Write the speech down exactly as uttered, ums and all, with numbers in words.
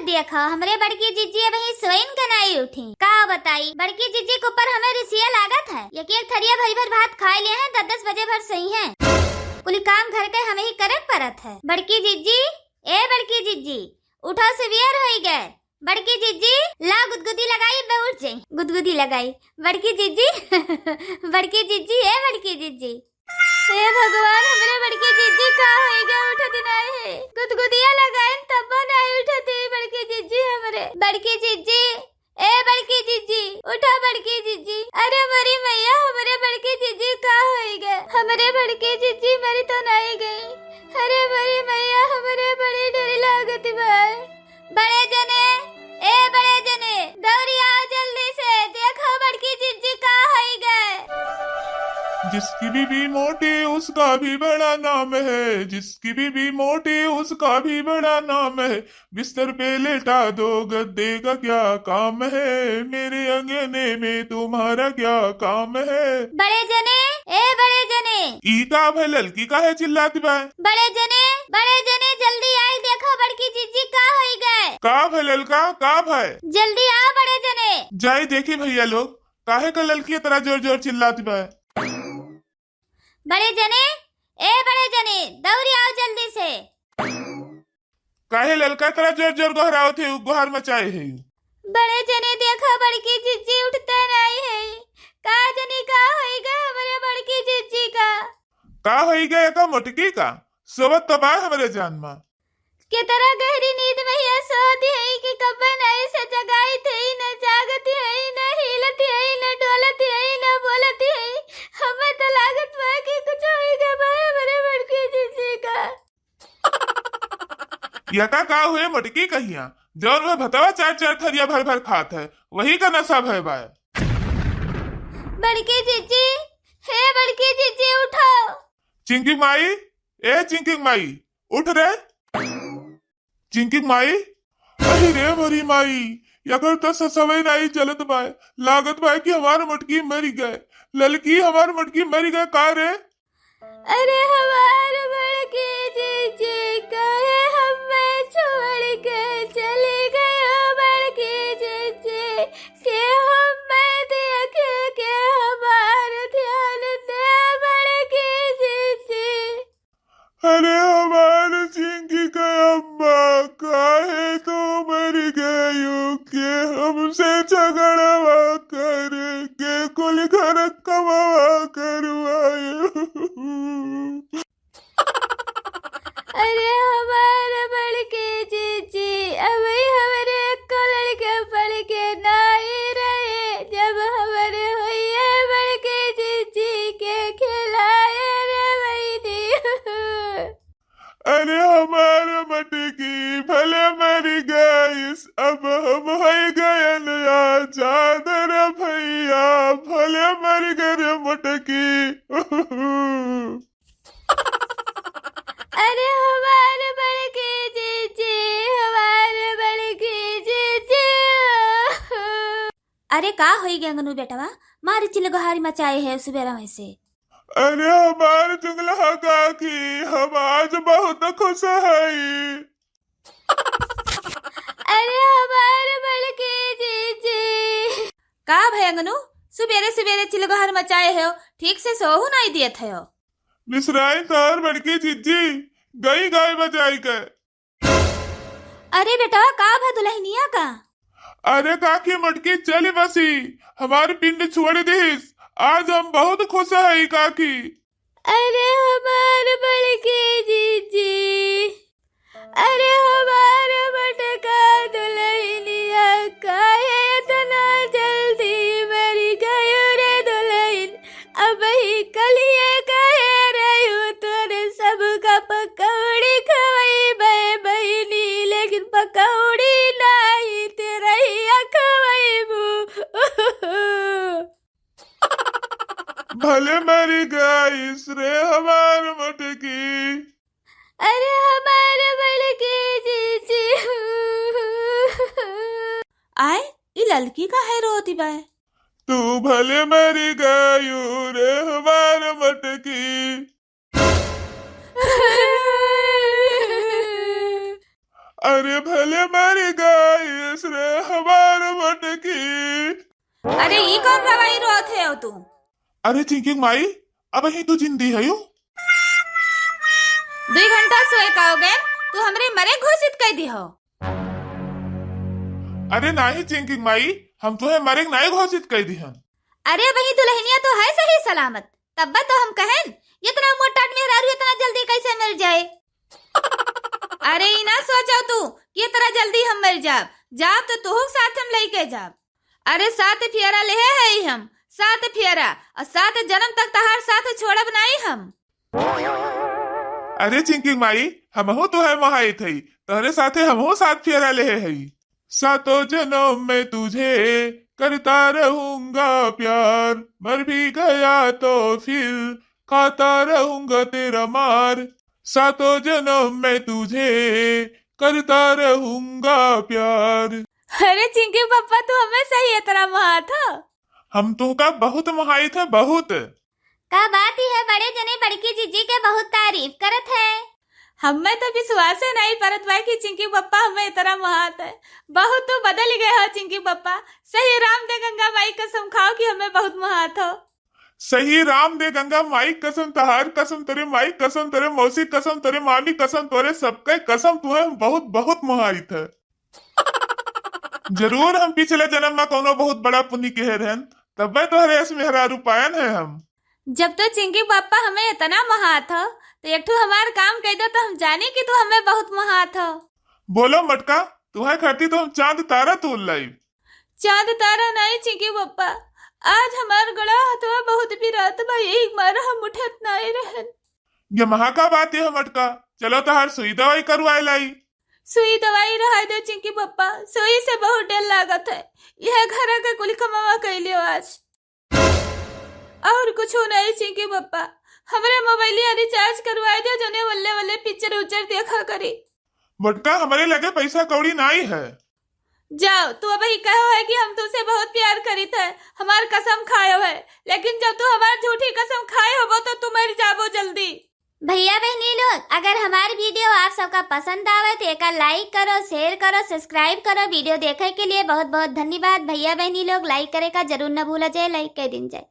देखो, हमरे बड़की जिज्जी अबहीं सोइन के नाई उठी। का बताई, बड़की जिज्जी के ऊपर हमें रिसिया लागत है। एक एक थरिया भरी भर भात खाए ले हैं, दस दस बजे भर सोई हैं। कुल काम घर के हमें ही करे के परत है। बड़की जिज्जी, ए बड़की जिज्जी, उठो, सुबेर होई गए। बड़की जिज्जी, ला गुदगुदी लगाई, बे उठ जाई। गुदगुदी लगाई। बड़की जिज्जी, बड़की जिज्जी, ए बड़की जिज्जी। हे भगवान, हमरे बड़की जिज्जी का होई गए, उठत नाई है। गुदगुदिया लगाइन तब्बो नाई उठत है बड़की जिज्जी हमरे। बड़की जिज्जी, ए बड़की जिज्जी, उठा बड़की जिज्जी। अरे मोरी मैया, हमरे बड़की जिज्जी का होई गए? हमरे बड़की जिज्जी मरी तो नाई गई। अरे मोरी मैया, हमरे बड़ी डर लागत बा। बड़े जने, ए बड़े जने, दौरी आओ जल्दी से, देखो बड़की जिज्जी का होई गए। जिसकी बीबी मोटी उसका भी बड़ा नाम है, जिसकी बीबी मोटी उसका भी बड़ा नाम है, बिस्तर पे लेटा दो गद्दे का क्या काम है, मेरे अंगने में तुम्हारा क्या काम है। बड़े जने, ए बड़े जने। ई का भय ललकी काहे चिल्लात बा? बड़े जने, बड़े जने, जल्दी आई, देखो बड़की जिज्जी का होई गए। का भय ललका, का भय? जल्दी आओ बड़े जने। जाई देखी भैया लोग, काहे का ललकी इतना जोर जोर चिल्लात बा? बड़े जने, ए बड़े जने, दौरी आओ जल्दी से। काहे ललका इतना जोर जोर गोहरावत है, गोहर मचाए है? बड़े जने देखो, बड़की जिज्जी उठते नाई है। का जनी का होई गए हमरे बड़की जिज्जी का? का होई गए का मोटकी का? सोवत तो बा हमरे जान मा। केतरा गहरी नींद में हिया सोती है कि कब्बे नाई से जगाई थे, न जागती है, न हिलती है, न डोलती है, न बोलती है। हमें तो लागत बा कि कुछ होई गए बा हमरे बड़की जिज्जी का। यका का हुए मोटकी कहिया, जौन वह भतवा चार चार थरिया भर भर खात है, वही का नशा भय बा। बड़की जिज्जी, हे बड़की जिज्जी, उठो। चिंकी माई, ए चिंकी माई, उठ रे। चिंकी माई, अहि रे मोरी माई, यकर तो ससवे नाई चलत बाय, लागत बाय कि हमार मोटकी मरि गए। ललकी, हमार मोटकी मरि गए का रे? अरे हमार बड़की जिज्जी, काहे हमें छोड़ के चली गयो बड़की जिज्जी, के हमें देखे के हमार ध्यान दे बड़की जिज्जी। अरे हमार चिंकी का अम्मा, काहे तू मरि गयू? के हमसे झगड़वा करे, के कुल घर कमवा करवायू? अरे हमार बड़की जिज्जी, अबही हमरे एको लड़के पढ़ के नाई रहे, जब हमरे होइए बड़की जिज्जी के खिलाए रे बहिनी। अरे हमार मटकी भले मरि गइस, अब हम होइ गयन आजाद रे भइया, भले मरि गए रे मटकी। अरे हमार बड़की जिज्जी, हमार बड़की जिज्जी। अरे का होई गए अंगनू बेटवा, मारी चिल्लगोहारी मचाए है सुबेरा में से। अरे हमार चुगलहा काकी, हम आज बहुत खुश हई। अरे हमार बड़की जिज्जी। का भय अंगनू, सुबेरे सुबेरे चिल्लगोहार मचाए हो, ठीक से सोहू नाई दियत हो। मिसराइन तोहर बड़की जिज्जी गई गाय बजाई के। अरे बेटवा, का भा दुलहिनिया का? अरे काकी, मोटकी चली बसी, हमार पिंड छोड़ दिहिस। आज हम बहुत खुश हई काकी। अरे हमार बड़की जिज्जी, अरे हमार मोटका दुलहिनिया, काहे इतना जल्दी मरि गयो रे दुलहिन? अबही कलिए कहे रह्यू तोरे सबका पकौड़ी खवइबे बहिनी, लेकिन पकौड़ी नाहीं तेरहिया खवइबू। भले मरि गइस रे हमार मोटकी। अरे हमार बड़की जिज्जी। आय, ई ललकी काहे रोती बाय? तू भले मरि गयू रे हमार मोटकी। अरे भले मर गइस रे हमार मोटकी। अरे ई कौन रवाई रोत है तू? अरे चिंकी माई, अबहीं तू जिंदी हयू? दुई घंटा सोए का हो गए, तू हमरे मरे घोषित कइ दिहो। अरे नाही चिंकी माई, हम तुहे मरे नाही घोषित कइ दिहन। अरे अबहीं दुलहिनिया तो है सही सलामत, तब्बे तो हम कहेन, इतना मोटाट मेहरारू इतना जल्दी कैसे मर जाए? अरे ई ना सोचो तू कि इतना जल्दी हम मर जाब, जाब तो तुहुक साथ हम लइके जाब। अरे सात फेरा लेहे हई हम, सात फेरा, और सात जन्म तक तहार साथ छोड़ब नाई हम। अरे चिंकी माई, हमहू तो है मोहाइत हई, तोहरे साथे हमहू सात फेरा लेहे हई। सातों जन्म में तुझे करता रहूंगा प्यार, मर भी गया तो फिर खाता रहूंगा तेरा मार। सातों जन्म में तुझे करता रहूंगा प्यार। अरे चिंकी पप्पा, तू हमें सही इतना मोहात हो। हम तुहका बहुत मोहाइत है, बहुत। का बात ही है, बड़े जने बड़की जीजी के बहुत तारीफ करत है। हमें तो विश्वासे नहीं परत बा कि चिंकी पप्पा हमें इतना मोहात है। बहुत तू बदल गए हो चिंकी पप्पा। सही राम दे गंगा माई कसम खाओ कि हमें बहुत मोहात हो। सही राम दे गंगा माई कसम, तहार कसम, तोरे माई कसम, तोरे मौसी कसम, तोरे मामी कसम, तोरे सबके कसम, तुहे हम बहुत बहुत मोहाइत है। जरूर हम पिछले जन्म में कौनो बहुत बड़ा पुण्य किहे रहन, तब्बे तोहरे अस मेहरारू पायन है हम। जब तो चिंकी पापा हमें इतना मोहात हो, तो एक ठो हमार काम कह दो तो हम जानी कि तू हमें बहुत मोहात हो। बोलो मटका, तुम्हारे खातिर तो हम चांद तारा तोल लाई। चांद तारा नहीं चिंकी पप्पा, आज हमार गला हथवा बहुत पिरात बा, यही मारा हम उठत नहीं रहन। ये महा का बात है मटका, चलो तहार सुई दवाई करवाए लाई। सुई दवाई रहा दे चिंकी पप्पा, सुई से बहुत डर लागत है। यह घर के कुल कमावा कैलियो आज। और कुछ नहीं चिंकी पप्पा, हमरे मोबाइलिया रिचार्ज करवाए दे, जने वल्ले वल्ले पिक्चर उच्चर देखा करी। मटका, हमरे लगे पैसा कौड़ी नाई है। जाओ, तू अबही कहो है कि हम तुमसे बहुत प्यार करीत है, हमार कसम खायो है, लेकिन जब तू हमार झूठी कसम खाए होबो तो तू मर जाबो जल्दी। भैया बहनी लोग, अगर हमार वीडियो आप सबका पसंद आवे तो एका लाइक करो, शेयर करो, सब्सक्राइब करो। वीडियो देखे के लिए बहुत बहुत धन्यवाद। भैया बहनी लोग लाइक करे का जरूर न भूला जाए, लाइक कर दिन जाए।